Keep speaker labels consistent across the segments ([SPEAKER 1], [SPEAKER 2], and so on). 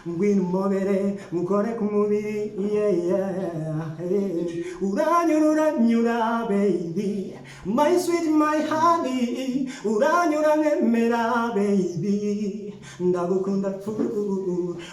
[SPEAKER 1] Ngwino umpobere, nkukore ku mubiri, yeah. Hey. Uranyura, uranyura, baby, my sweet, my honey. Uranyura nkemera, baby, ndagukunda fu.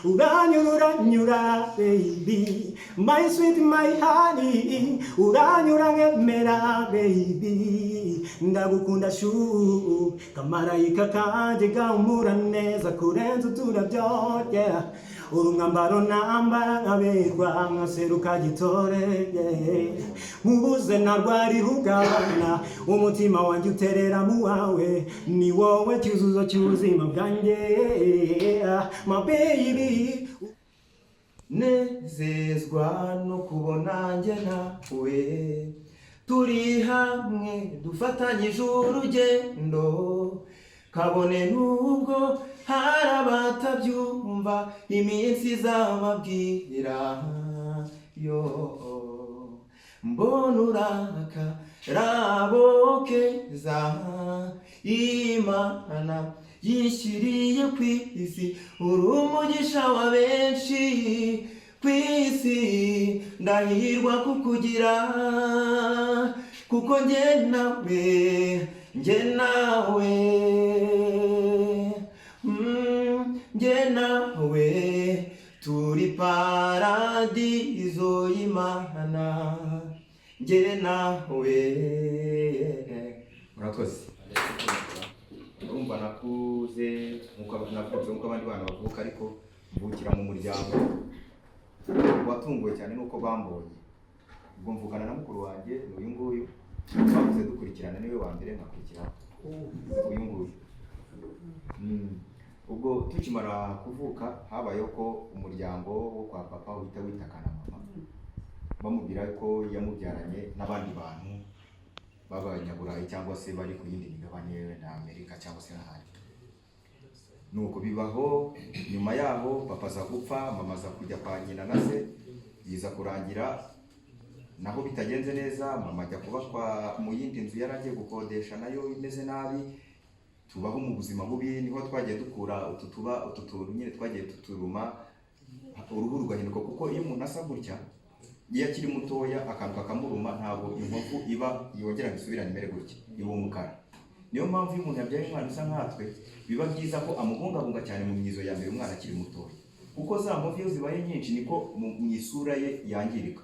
[SPEAKER 1] Uranyura, uranyura, baby, my sweet, my honey. Uranyura nkemera, baby, ndagukunda shu. Kamarayika kanjye gahumura neza kurenza uturabyo, yeah. Uri umwambaro nambara nkaberwa, nkaseruka gitore, yeah. Mubuze narwara ihungabana, umutima wanjye uterera mu wawe. Ni wowe cyuzuzo cy'ubuzima bwanjye, my baby.
[SPEAKER 2] Nezezwa no kubona njye nawe turi hamwe, dufatanyije urugendo, kabone nubwo hari abatabyumva, iminsi izababwira. Yo mbona uraka rabo keza Imana yishyiriye ku isi, uri umugisha wa benshi ku isi. Ndahirwa kukugira, kuko njye nawe, njye nawe, njye nawe turi paradizo y'Imana, njye nawe. Murakoze.
[SPEAKER 3] Urumva nakuze nkuko navutse nkuko abandi bana bavuka, ariko mvukira mu muryango watunguwe cyane nuko bambonye. Ubwo mvukana na mukuru wanjye, ni uyu nguyu. Twakuze dukurikirana, niwe wa mbere, nkakurikira uyu nguyu. Ubwo tukimara kuvuka habayeho ko umuryango wo kwa papa uhita witakana mama, bamubwira ko yamubyaranye n'abandi bantu b'abanyaburayi cyangwa se bari ku yindi migabane na Amerika cyangwa se n'ahandi. Nuko bibaho. Nyuma yaho papa aza gupfa, mama aza kujya kwa nyina na se, biza kurangira naho bitagenze neza, mama ajya kuba kwa mu yindi nzu yari agiye gukodesha, nayo imeze nabi. Tubaho mu buzima bubi, niho twagiye dukura utu tuba utu tuntu nyine twagiye tuturuma, uruhu rugahinduka, kuko iyo umuntu asa gutya, iyo akiri mutoya akantu kakamuruma, ntabwo inkovu iba yongera ngo isubirane imere gutya, iba umukara. Niyo mpamvu iyo umuntu yabyaye umwana usa nkatwe, biba byiza ko amubungabunga cyane mu myizo ya mbere umwana akiri mutoya, kuko za nkovu iyo zibaye nyinshi niko mu isura ye yangirika.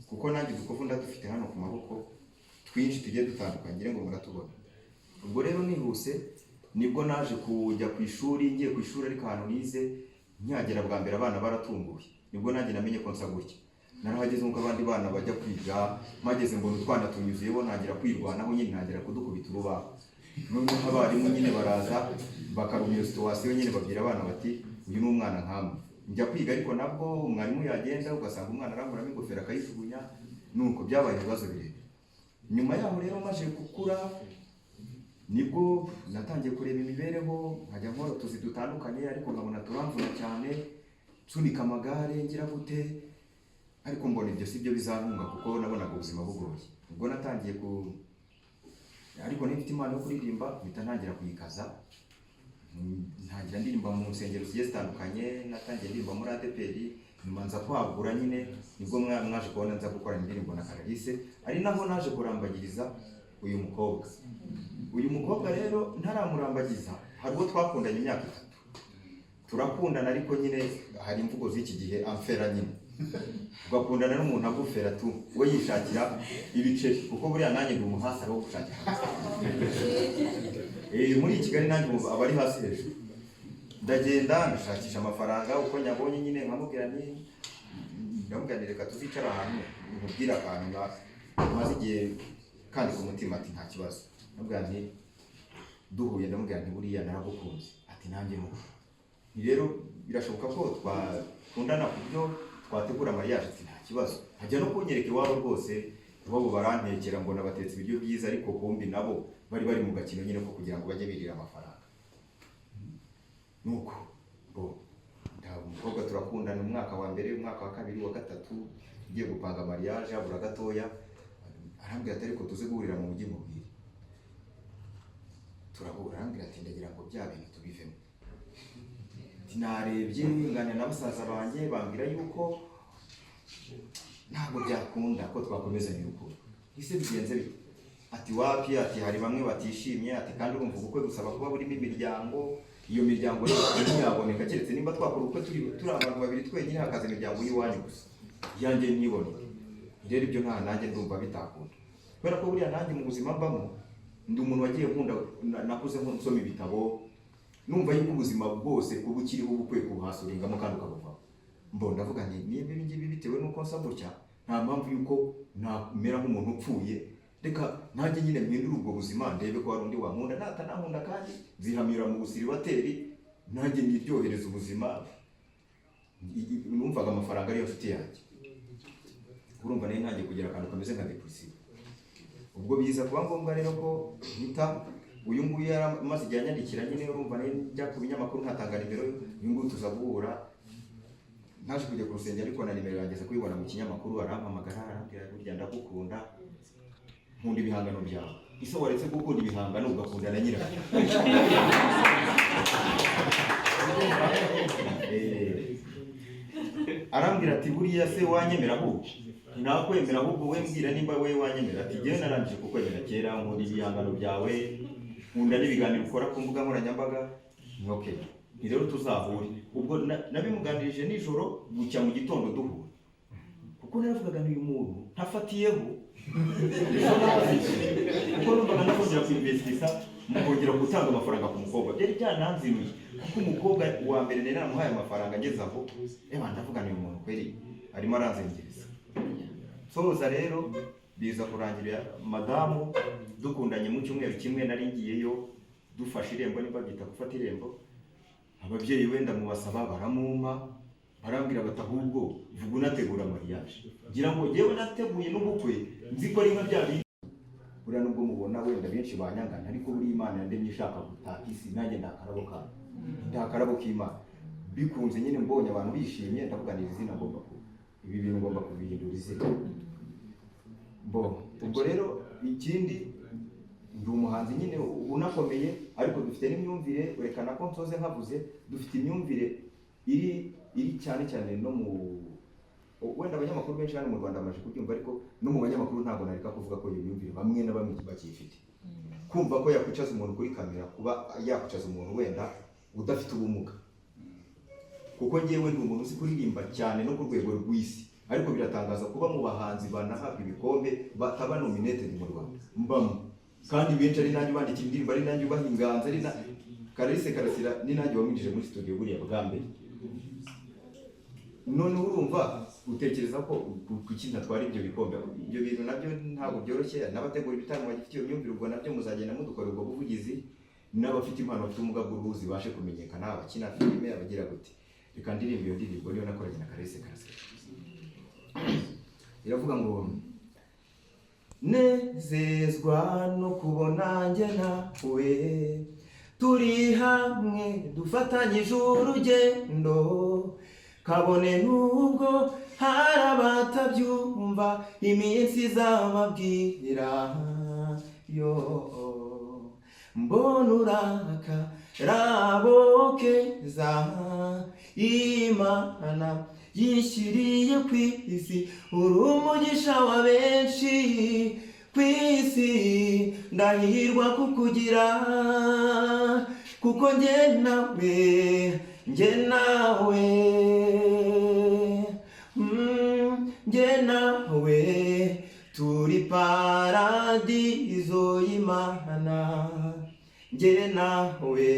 [SPEAKER 3] Kuko nanjye udukovu ndadufite hano ku maboko twinshi tugiye dutandukanye, ngira ngo muratubona. Ubwo rero nihuse nibwo naje kujya ku ishuri. Ngiye ku ishuri, ariko ahantu nize nkihagera bwa mbere abana baratunguwe, nibwo nanjye namenye ko nsa gutya. Narahageze nk'uko abandi bana bajya kwiga, mpageze mbona utwana tunyuzuyeho, ntangira kwirwanaho nyine, ntangira kudukubita urubaho. Noneho abarimu nyine baraza bakaruma iyo situation nyine, babwira abana bati: "Uyu ni umwana nkamwe." Njya kwiga, ariko nabwo umwarimu yagenda ugasanga umwana aramuramo ingofero akayijugunya. Nuko byabaye ibibazo birebire. Nyuma yaho rero maze gukura, nibwo natangiye kureba imibereho, nkajya nkora utuzi dutandukanye, ariko nkabona turamvuna cyane, nsunika amagare, ngira gute, ariko mbona ibyo si byo bizantunga, kuko nabonaga ubuzima bugoye. Ubwo natangiye ku ariko niba impano yo kuririmba, mpita ntangira kuyikaza. Ntangira ndirimba mu nsengero zigiye zitandukanye. Natangiye ndirimba muri ADEPR, nyuma nza kwagura nyine, nibwo mwaje kubona nza gukorana indirimbo na Clarisse, ari naho naje kurambagiriza uyu mukobwa. Uyu mukobwa rero ntaramurambagiza, hari uwo twakundanye imyaka 3, turakundana, ariko nyine hari imvugo z'iki gihe, amfera nyine, ugakundana n'umuntu agufera tu, we yishakira ibiceri, kuko buriya nanjye ndi umuhasara wo gushakira. Muri Kigali nanjye ubu aba ari hasi hejuru, ndagenda ndashakisha amafaranga uko nyabonye nyine, nkamubwira nti, ndamubwira nti: "Reka tuzicara ahantu nkubwire akantu maze igihe kandi ku mutima." Ati: "Nta kibazo." Ndamubwira nti, duhuye, ndamubwira nti: "Buriya naragukunze." Ati: "Nanjye nuko." Ni rero birashoboka ko twakundana ku buryo twategura mariage? Ati: "Nta kibazo." Ajya no kunyereka iwabo rwose, iwabo barantekera, mbona batetse ibiryo byiza, ariko kumbi nabo bari bari mu gakino nyine ko kugira ngo bajye birira amafaranga. Nuko bo nta umukobwa turakundana, umwaka wa mbere, umwaka wa kabiri, wa gatatu, ngiye gupanga mariage habura gatoya, arambwira ati: "Ariko tuze guhurira mu mujyi mubwire." Turahura, arambwira ati: "Ndagira ngo bya bintu tubivemo." Ati, narebye nganira na basaza banjye, bambwira yuko ntabwo byakunda ko twakomezanya urukundo. Ese bigenze bite? Ati wapi, ati hari bamwe batishimye, ati kandi urumva ubukwe busaba kuba burimo imiryango, iyo miryango rero ntiyaboneka keretse nimba twakora ubukwe turi abantu babiri twenyine, hakaza imiryango y'iwanyu gusa, iyanjye ntiboneke. Rero ibyo nta nanjye ndumva bitakunda, kubera ko buriya nanjye mu buzima mbamo ndi umuntu wagiye nkunda nakuze nsoma ibitabo, numva yuko ubuzima bwose kuba ukiriho uba ukwiye kubuhasuringamo kandi ukabuvamo. Mbo ndavuga nti niba ibi ngibi bitewe n'uko nsa gutya, nta mpamvu yuko namera nk'umuntu upfuye, reka nanjye nyine mpindure ubwo buzima, ndebe ko hari undi wankunda, natanankunda kandi nzihamira mu busiribateri, nanjye niryohereza ubuzima. Numvaga amafaranga ariyo nshuti yanjye. Urumva nari ntangiye kugira akantu kameze nka depression. Ubwo biza kuba ngombwa rero ko mpita, uyu nguyu yari amaze igihe anyandikira nyine, urumva nari njya ku binyamakuru nkatanga nimero, uyu nguyu tuza guhura. Ntaje kujya ku rusengero, ariko na nimero yanjye aza kuyibona mu kinyamakuru, arampamagara, arambwira, burya ndagukunda, nkunda ibihangano byawe. Ese waretse gukunda ibihangano ugakunda na nyirabyo? Arambwira ati buriya se wanyemera? Ahubwo nakwemera, ahubwo we mbwira nimba we wanyemera. Ati jyewe narangije kukwemera kera, nkunda ibihangano byawe, nkunda n'ibiganiro ukora ku mbuga nkoranyambaga. Ni okay, ni rero tuzahure. Ubwo nabimuganirije nijoro, bucya mu gitondo duhura, kuko naravugaga n'uyu muntu ntafatiyeho ejo nabazize, kuko numvaga nakongera kuinvestisa mu kongera gutanga amafaranga ku mukobwa byari byananzinuye, kuko umukobwa wa mbere nari naramuhaye amafaranga, ngeze aho eba ndavuga n'uyu muntu kweri arimo aranzengereza. Soza rero biza kurangira madamu dukundanye mu cyumweru kimwe nari ngiyeyo, dufashe irembo, niba byita gufata irembo, ababyeyi wenda mubasaba baramumpa, barambwira bati ahubwo vuga unategura mariage. Ngira ngo yewe nateguye n'ubukwe nzi ko ari nka bya bindi. Buriya nubwo mubona wenda benshi banyangana, ariko buriya Imana yandemye ishaka gutaka isi, nanjye ndakarabo kayo, ndakarabo k'Imana. Bikunze nyine mbonye abantu bishimye, ndavuga ni izina ngomba ku ibi bintu ngomba kubihindura izina. Bo ubwo rero ikindi, ndi umuhanzi nyine unakomeye, ariko dufite n'imyumvire, werekana ko nsoze nkavuze, dufite imyumvire iri cyane cyane no mu wenda abanyamakuru benshi hano mu Rwanda bamaze kubyumva, ariko no mu banyamakuru ntabwo nareka kuvuga ko iyo myumvire bamwe na bamwe bakiyifite, kumva ko yakwicaza umuntu kuri kamera, kuba yakwicaza umuntu wenda udafite ubumuga. Kuko njyewe ndi umuntu uzi kuririmba cyane no ku rwego rw'isi, ariko biratangaza kuba mu bahanzi banahabwa ibikombe bataba nominated mu Rwanda mbamo, kandi benshi ari nanjye ubandikira indirimbo, ari nanjye ubaha inganzo, ari na Clarisse Karasira ni nanjye wamwinjije muri studio buriya bwa mbere. Noneho urumva utekereza ko kuki ntatwara ibyo bikombe? Ibyo bintu nabyo ntabwo byoroshye, n'abategura ibitaramo bagifite iyo myumvire, ubwo nabyo muzagenda mudukora ubwo buvugizi, n'abafite impano, bafite ubumuga bw'uruhu zibashe kumenyekana, abakina filime, abagira gute. Reka ndirimbe iyo ndirimbo niyo nakoranye na Clarisse Karasira, iravuga ngo: nezezwa no kubona njye nawe turi hamwe, dufatanyije urugendo, kabone nubwo hari abatabyumva, iminsi izababwira. Yo mbona uraka rabokeza Imana yishyiriye ku isi, uri umugisha wa benshi ku isi, ndahirwa kukugira, kuko njye nawe, njye nawe, njye nawe turi paradizo y'Imana, njye nawe.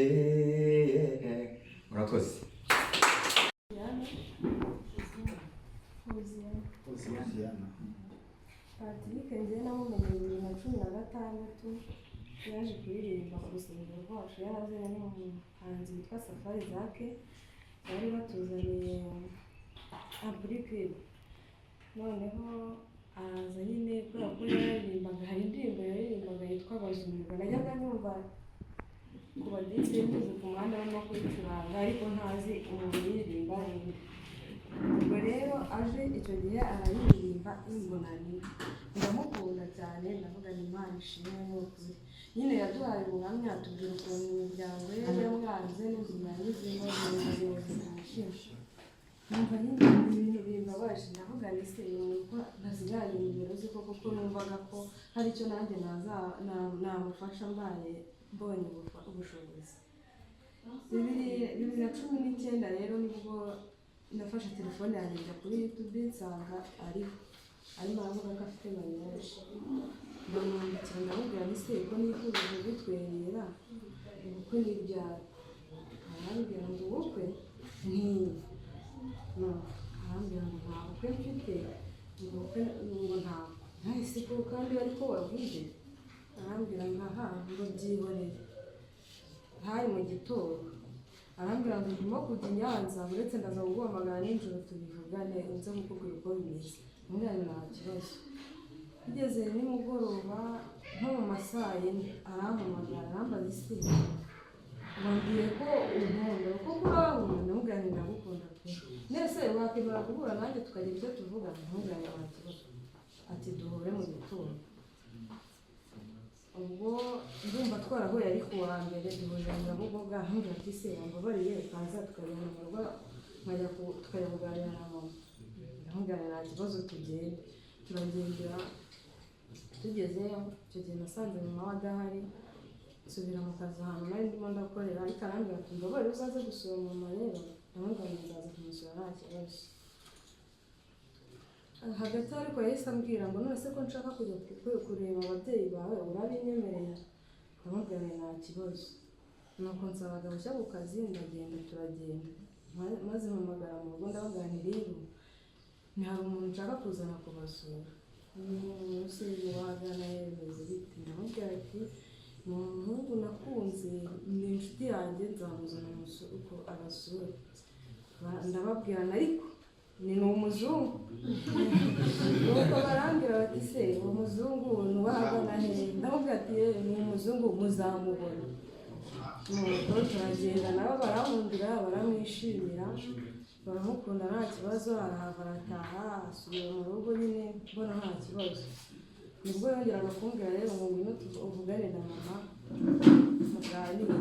[SPEAKER 3] Murakoze.
[SPEAKER 4] Hoziyana.
[SPEAKER 5] Patrick njye namumenye 2016, yaje kuririmba ku rusengero rwacu, yarazanye n'umuhanzi witwa Safari Zake, bari batuzaniye ampurikiri. Noneho araza nyine, kubera ko yaririmbaga, hari indirimbo yaririmbaga yitwa Bazumirwa, najyaga nyumva ku badije nyuze ku muhanda barimo kuyicuranga, ariko ntazi umuntu uyiririmba ninde. Ubwo rero aje icyo gihe arayiririmba, imbonani. Ndamukunda cyane, ndavuga ni Imana ishimwe ni ukuri. Nyine yaduhaye ubuhamya, atubwira ukuntu imiryango ye yamwanze n'ubuzima yanyuzemo, ubuzima bwishimye. Numva nyine ibintu bimbabaje, ndavuga ni se uyu muntu ko ntasigaranye nimero ze koko, ko numvaga ko hari icyo nanjye namufasha mbaye mbonye ubushobozi. 2019 rero nibwo nafashe telefone yanjye njya kuri YouTube, nsanga ariho arimo aravuga ko afite mariage. Ndamwandikira, ndamubwira nti se ko nifuje kugutwerera ubukwe ni ryari? Arambwira ngo ubukwe ntiyi no, arambwira ngo nta bukwe mfite, ngo ubukwe ngo ntabwo nahise ko kandi ariko wavuze. Arambwira ngo aha, ngo byihorere. Hari mu gitondo, arambwira ngo ndimo kujya i Nyanza, uretse ndaza kuguhamagara nijoro tubivugane, nze kukubwira uko bimeze. Ndamubwira nti nta kibazo. Bigeze nimugoroba nko mu ma saa yine arampamagara, arambaza isi wambwiye ko unkunda kuko urankunda? Ndamubwira nti ndagukunda pe. Nese wakwemera guhura nanjye tukagira icyo tuvugana? Ndamubwira nti nta kibazo. Ati duhure mu gitondo. Ubwo ndumva twarahuye ari ku wa mbere, duhurira Nyabugogo. Arambwira ati se wambabariye ukaza tukajyana mu rugo, tukajya kuganira na mama. Ndamubwira nti nta kibazo, tugende. Turagendera, tugezeyo icyo gihe nasanze mama we adahari, nsubira mu kazi ahantu nari ndimo ndakorera. Ariko arambwira ati mbabarire uzaze gusura mama rero. Ndamubwira nti nzaza kumusura nta kibazo. Hagati aho ariko yahise ambwira ngo none se ko nshaka kujya kureba ababyeyi bawe urabinyemerera? Ndamubwira nti nta kibazo. Nuko nsaba agahushya ku kazi, ndagenda, turagenda. Maze mpamagara mu rugo, ndababwira nti rero ni hari umuntu nshaka kuzana kubasura. Umusore wagana bimeze bite? Ndamubwira ati ni umuhungu nakunze, ni inshuti yanjye, nzamuzana uko abasura. Ndababwira ariko ni umuzungu. Nuko barambwira bati se uwo muzungu ni uwahagana he? Ndamubwira ati ye ni umuzungu muzamubona. Nuko turagenda, nabo barankundira, baramwishimira, baramukunda nta kibazo. Arahava arataha, asubira mu rugo nyine mbona nta kibazo. Nibwo yongeraga kumbwira rero ngo ngwino uvugane na mama muganire.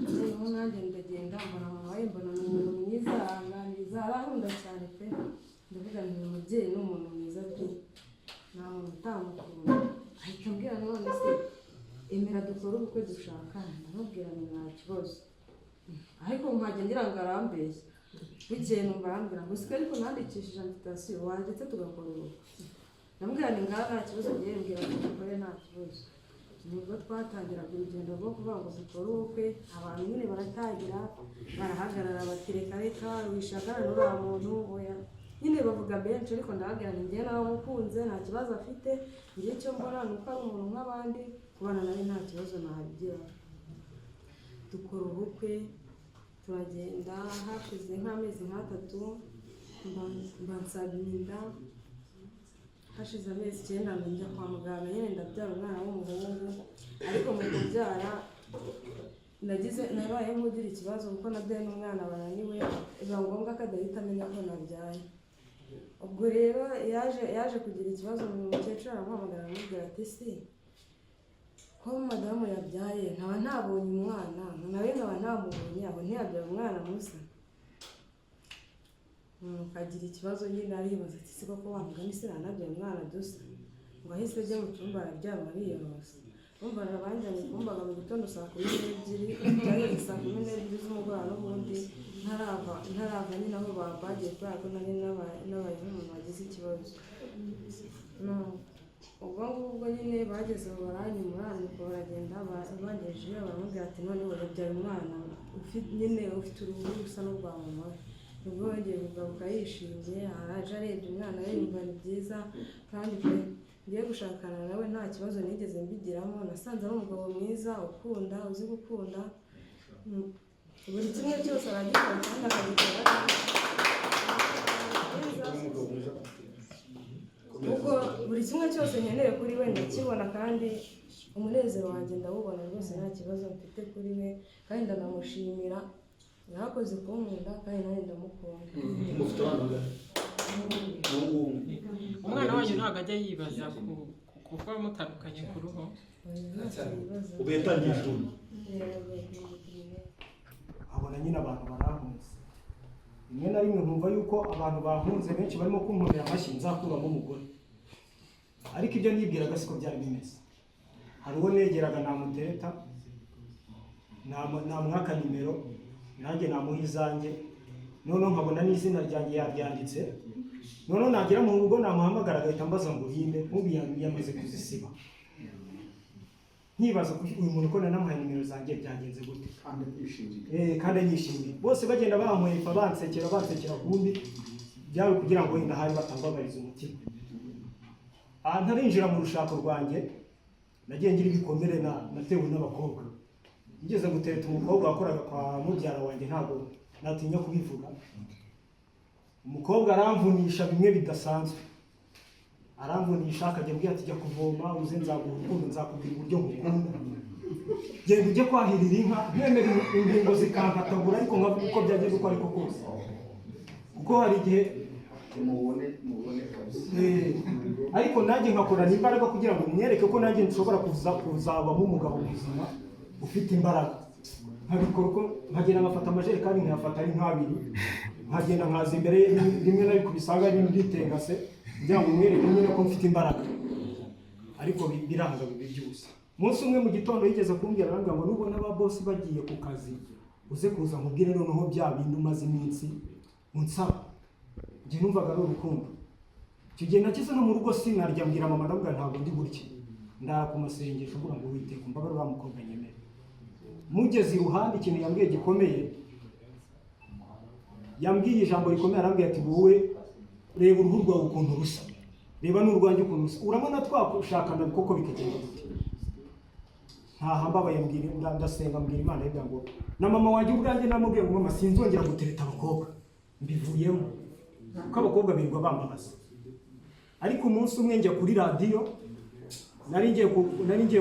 [SPEAKER 5] Noneho nanjye ndagenda, mbona mama we, mbona ni umuntu mwiza, aranganiriza, arankunda cyane pe. Ndavuga nti uyu mubyeyi ni umuntu mwiza pe, nta muntu utamukunda. Ahita ambwira none se emera dukore ubukwe dushakane. Ndamubwira nti nta kibazo, ariko nkajya ngira ngo arambeshya. Bukeye numva arambwira ngo siko ariko nandikishije invitation, wanditse tugakora ubukwe. Ndamubwira nti ngaha nta kibazo, ngiye mbwira ngo dukore nta kibazo. Nibwo twatangiraga urugendo rwo kuvuga ngo dukore ubukwe. Abantu nyine baratangira barahagarara bati reka reka, wishakana n'uriya muntu, oya. Nyine bavuga benshi, ariko ndababwira nti njyewe nawe mukunze nta kibazo afite, njye icyo mbona ni uko ari umuntu nk'abandi, kubana nawe nta kibazo nabigira. Dukora ubukwe turagenda, hashize nk'amezi nk'atatu mba nsabye inda. Hashize amezi 9 njya kwa muganga nyine ndabyara umwana w'umuhungu. Ariko mu kubyara nagize nabaye nk'ugira ikibazo kuko nabyaye n'umwana bananiwe, biba ngombwa ko adahita amenya ko nabyaye. Ubwo rero yaje kugira ikibazo, umukecuru aramuhamagara aramubwira ati si ko madamu yabyaye nkaba ntabonye umwana, nawe nkaba ntamubonye, abo ntiyabyara umwana musa. Akagira ikibazo nyine, aribaza ati si koko wa mugani sinanabyaye umwana dusa? Ngo ahise ajya mu cyumba araryama ariyorosa. Urumva banjyanye kumbaga mu gitondo saa 12, byageze saa 12 z'umugoroba n'ubundi ntarava nyine aho bambagiye, kubera ko nari nabaye nk'umuntu wagize ikibazo. Ubwo ngubwo nyine bageze aho baranyimura, nuko baragenda bangejejeyo baramubwira ati noneho yabyaye umwana nyine ufite uruhu rusa n'urwa mama we. Nibwo yongeye kugaruka yishimye, araje arebye umwana we yumva ni byiza. Kandi pe ngiye gushakana nawe nta kibazo nigeze mbigiramo, nasanze ari umugabo mwiza ukunda, uzi gukunda, buri kimwe cyose aragikora kandi akagikora neza. Kuko buri kimwe cyose nkeneye kuri we ndakibona, kandi umunezero wanjye ndawubona rwose, nta kibazo mfite kuri we, kandi ndanamushimira yarakoze kunkunda kandi nanjye ndamukunda.
[SPEAKER 4] Mufite abana bangahe? Umuhungu umwe.
[SPEAKER 6] Umwana wanyu ntabwo ajya yibaza ku
[SPEAKER 4] Kuba mutandukanye ku ruhu?
[SPEAKER 5] Oya, ntacyo bibazo.
[SPEAKER 6] Ubu yatangiye ishuri?
[SPEAKER 1] Nkabona nyine abantu barankunze. Rimwe na rimwe nkumva yuko abantu bankunze benshi barimo kunkomera amashyi, nzakuramo umugore. Ariko ibyo nibwiraga siko byari bimeze. Hari uwo negeraga namutereta, namwaka nimero, nanjye namuha izanjye, noneho nkabona n'izina ryanjye yaryanditse. Noneho nagera mu rugo namuhamagara agahita ambaza ngo urinde nk'ubu yamaze kuzisiba. Nkibaza uyu muntu ko nanamuhaye nimero zanjye byagenze gute?
[SPEAKER 3] Kandi kwishimira.
[SPEAKER 1] Kandi anyishimiye. Bose bagenda bankwepa, bansekera, bansekera, kumbi byari kugira ngo wenda hari batambabariza umutima. Ntarinjira mu rushako rwanjye, nagiye ngira ibikomere natewe n'abakobwa. Ngeze gutereta umukobwa wakoraga kwa mubyara wanjye, ntabwo natinya kubivuga, umukobwa aramvunisha bimwe bidasanzwe. Aramvunisha, akajya ambwira ati: "Jya kuvoma uze, nzaguha urukundo, nzakubwira uburyo ngukunda, genda ujye kwahirira inka." Ntemera, ingingo zikankatagura, ariko nkavuga uko byagenda uko ariko kose, kuko hari igihe
[SPEAKER 3] Mubone, mubone kabisa.
[SPEAKER 1] Ariko nanjye nkakorana imbaraga kugira ngo mwereke ko nanjye nshobora kuzabamo umugabo muzima ufite imbaraga. Nkabikora uko, nkagenda nkafata amajerekani, nkayafata ari nk'abiri, nkagenda nkaza imbere ye, rimwe nabikubisanga nditengase kugira ngo mwereke nyine ko mfite imbaraga. Ariko biranga, bibi by'ubusa. Umunsi umwe mu gitondo yigeze kumbwira, arambwira ngo: "Nubona aba bosi bagiye ku kazi, uze kuza nkubwire noneho bya bindi umaze iminsi unsaba." Njye numvaga ari urukundo. Icyo gihe nageze no mu rugo sinarya, mbwira mama, ndavuga ntabwo ndi burye, ndara ku masengesho mvuga ngo: "Witeka, umbabarire, uriya mukobwa nyemere." Mugeze iruhande, ikintu yambwiye gikomeye, yambwiye ijambo rikomeye, arambwira ati: "Wowe reba uruhu rwawe ukuntu rusa, reba n'urwanjye ukuntu rusa, urabona twashakana koko bikagenda gute?" Ntahambabaye, mbwira ndasenga, mbwira Imana, mbwira ngo na mama wanjye ubwanjye namubwiye ngo: "Mama, sinzongera gutereta abakobwa, mbivuyemo, kuko abakobwa birirwa bambabaza." Ariko umunsi umwe njya kuri radiyo, nari ngiye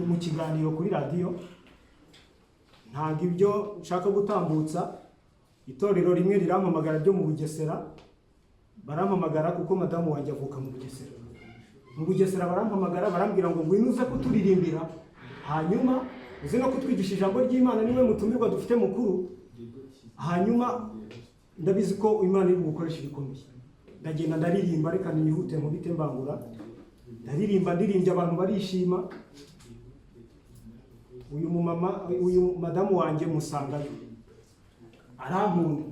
[SPEAKER 1] mu kiganiro kuri radiyo, ntabwo ibyo nshaka gutambutsa. Itorero rimwe rirampamagara ryo mu Bugesera, barampamagara kuko madamu wanjye avuka mu Bugesera. Mu Bugesera barampamagara, barambwira ngo: "Ngwino uze kuturirimbira, hanyuma uze no kutwigisha ijambo ry'Imana, niwe mutumirwa dufite mukuru, hanyuma ndabizi ko Imana iri bugukoresha ibikomeye." Ndagenda ndaririmba, reka nihute nkubite mbangura, ndaririmba, ndirimbye abantu barishima. Uyu mumama, uyu madamu wanjye musangayo, arankunda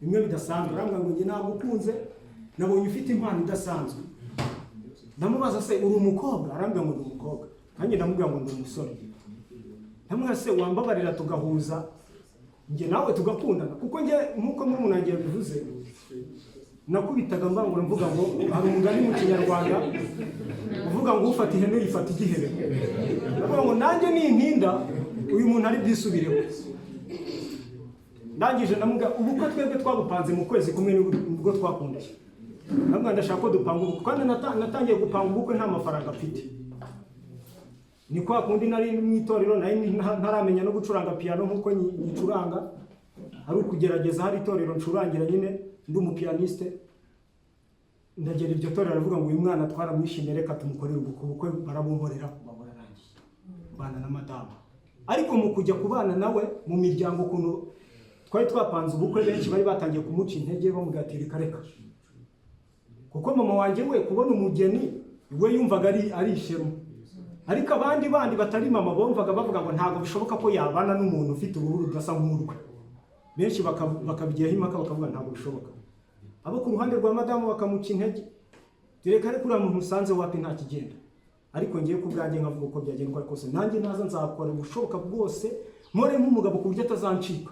[SPEAKER 1] bimwe bidasanzwe. Arambwira ngo: "Njye nagukunze, nabonye ufite impano idasanzwe." Ndamubaza: "Se uri umukobwa?" Arambwira ngo: "Ndi umukobwa." Nanjye ndamubwira ngo: "Ndi umusore." Ndamubwira: "Se wambabarira tugahuza, njye nawe tugakundana?" Kuko njye nk'uko murumuna wanjye yabivuze, nakubitaga mbangura mvuga ngo hari umugani mu Kinyarwanda uvuga ngo ufata ihene uyifata igihebe. Ndavuga ngo nanjye nintinda uyu muntu ari bwisubireho. Ndangije ndamubwira, ubukwe twebwe twabupanze mu kwezi kumwe nibwo twakundanye. Ndamubwira: "Ndashaka ko dupanga ubukwe." Kandi natangiye gupanga ubukwe nta mafaranga mfite. Ni kwa kundi nari mu itorero, nari ntaramenya no gucuranga piyano nk'uko nyicuranga, ari ukugerageza. Hari itorero ncurangira nyine, ndi umupiyaniste. Ndagera iryo torero, aravuga ngo: "Uyu mwana twaramwishimiye, reka tumukorere ubukwe." Ubukwe barabunkorera, buba burarangiye, mbana na madamu. Ariko mu kujya kubana nawe mu miryango, ukuntu twari twapanze ubukwe, benshi bari batangiye kumuca intege, bamubwira ati: "Reka reka." Kuko mama wanjye we kubona umugeni we yumvaga ari ishema, ariko abandi bandi batari mama bumvaga bavuga ngo ntabwo bishoboka ko yabana n'umuntu ufite uruhu rudasa nk'urwe. Benshi bakabigiraho impaka, bakavuga ntabwo bishoboka. Abo ku ruhande rwa madamu bakamuca intege, reka reka, uriya muntu usanze wapi, nta kigenda. Ariko ngiye ku bwanjye nkavuga uko byagenda uko ari kose, nanjye naza nzakora ubushoboka bwose, nkore nk'umugabo ku buryo atazancika.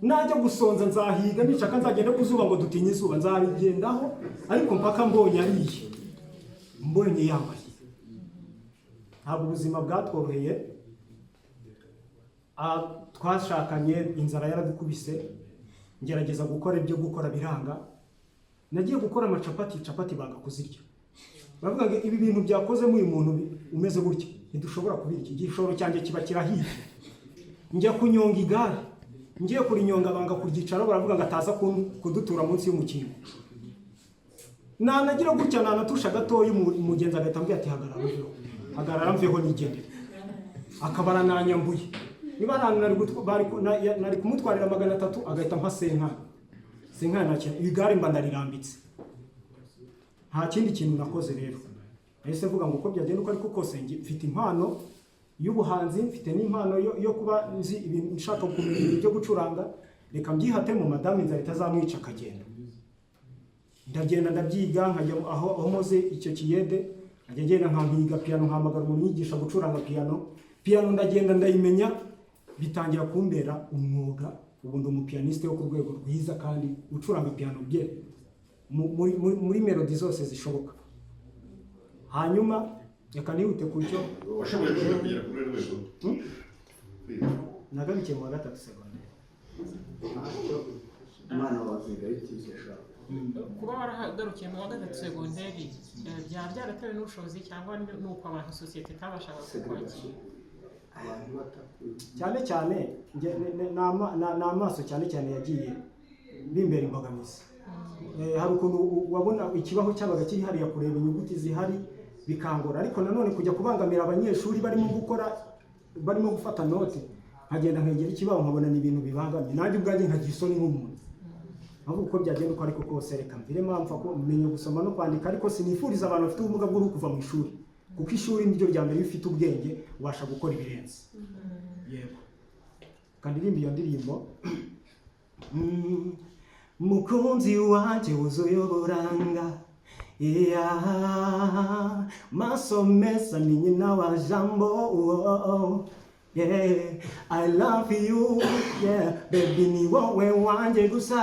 [SPEAKER 1] Najya gusonza nzahiga, nishaka nzagenda ku zuba, ngo dutinye izuba, nzabigendaho, ariko mpaka mbonye ariye, mbonye yambaye. Ntabwo ubuzima bwatworoheye. Twashakanye inzara yaradukubise, ngerageza gukora ibyo gukora biranga. Nagiye gukora amacapati, capati banga kuzirya, baravuga ngo: "Ibi bintu byakozemo uyu muntu umeze gutya ntidushobora kubirya." Igishoro cyanjye kiba kirahiye. Njya kunyonga igare, ngiye kurinyonga banga kuryicaraho, baravuga ngo ataza kudutura munsi y'umukingo. Nanagira gutya, nanatusha gatoya, umugenzi agahita ambwira ati: "Hagarara mveho, hagarara mveho nigendere." Akaba arananyambuye. Niba ahantu nari kumutwarira 300, agahita ampa 50. 50 nta kintu. Igare mba ndarirambitse, nta kindi kintu nakoze. Rero nahise mvuga ngo uko byagenda uko ariko kose, mfite impano y'ubuhanzi, mfite n'impano yo kuba nzi ibintu, nshaka kumenya ibintu byo gucuranga, reka mbyihatemo, madamu inzara itazamwica akagenda. Ndagenda ndabyiga, nkajya aho moze icyo kiyede, nkajya ngenda nkampiga piyano, nkahamagara umuntu unyigisha gucuranga piyano. Piyano ndagenda ndayimenya, bitangira kumbera umwuga. Ubu ndi umupiyaniste wo ku rwego rwiza kandi ucuranga piyano bye muri melodi zose zishoboka. Hanyuma reka nihute ku cyo
[SPEAKER 4] Washoboye kwiga kugera kuri uru rwego? Kwiga.
[SPEAKER 1] Nagarukiye mu wa gatatu segonderi.
[SPEAKER 6] Umwana waziga yigisha.
[SPEAKER 7] Kuba waragarukiye mu wa gatatu segonderi, byaba byaratewe n'ubushobozi cyangwa ni uko abantu sosiyete itabashaga kukwakira?
[SPEAKER 6] Abantu batakwiye.
[SPEAKER 1] Cyane cyane ni amaso cyane cyane yagiye bimbera imbogamizi. Hari ukuntu wabona ikibaho cyabaga kiri hariya, kureba inyuguti zihari bikangora, ariko nanone kujya kubangamira abanyeshuri barimo gukora, barimo gufata note, nkagenda nkegera ikibaho nkabona ni ibintu bibangamye, nanjye ubwanjye nkagira isoni nk'umuntu. Ahubwo uko byagenda uko ariko kose, reka mvire mpamvu ko menya gusoma no kwandika, ariko sinifuriza abantu bafite ubumuga bw'uruhu kuva mu ishuri, kuko ishuri niryo rya mbere. Iyo ufite ubwenge ubasha gukora ibirenze. Yego, kandirimba iyo ndirimbo. Mukunzi wanjye wuzuye uburanga, yeah. Maso meza ni nyina wa jambo, oh, yeah. I love you, yeah. Baby, ni wowe wanjye gusa,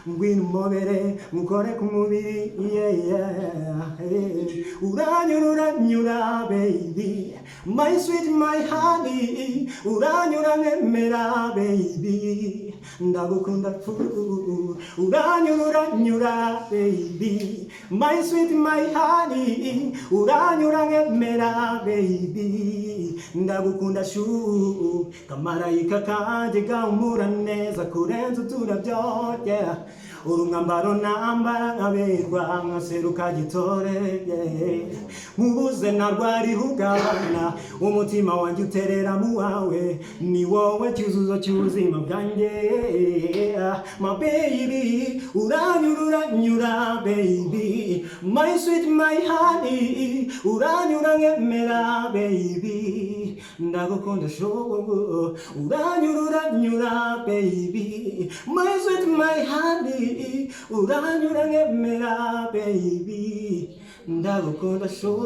[SPEAKER 1] ngwino umobere mukore ku mubiri, yeah. Hey. Uranyura, uranyura baby, my sweet, my honey, uranyura nkemera baby, ndagukunda fu. Uranyura, uranyura baby, my sweet, my honey, uranyura nkemera baby, ndagukunda shu. Kamarayika kanjye gahumura neza kurenza uturabyo, yeah. Uri umwambaro nambara nkaberwa, nkaseruka gitore, yeah. Nkubuze narwara ihungabana, umutima wanjye uterera mu wawe, ni wowe cyuzuzo cy'ubuzima bwanjye, my baby. Uranyura, uranyura baby, my sweet, my honey, uranyura nkemera baby, ndagukunda sho. Uranyura, uranyura baby, my sweet, my honey, uranyura nkemera baby, ndagukunda sho.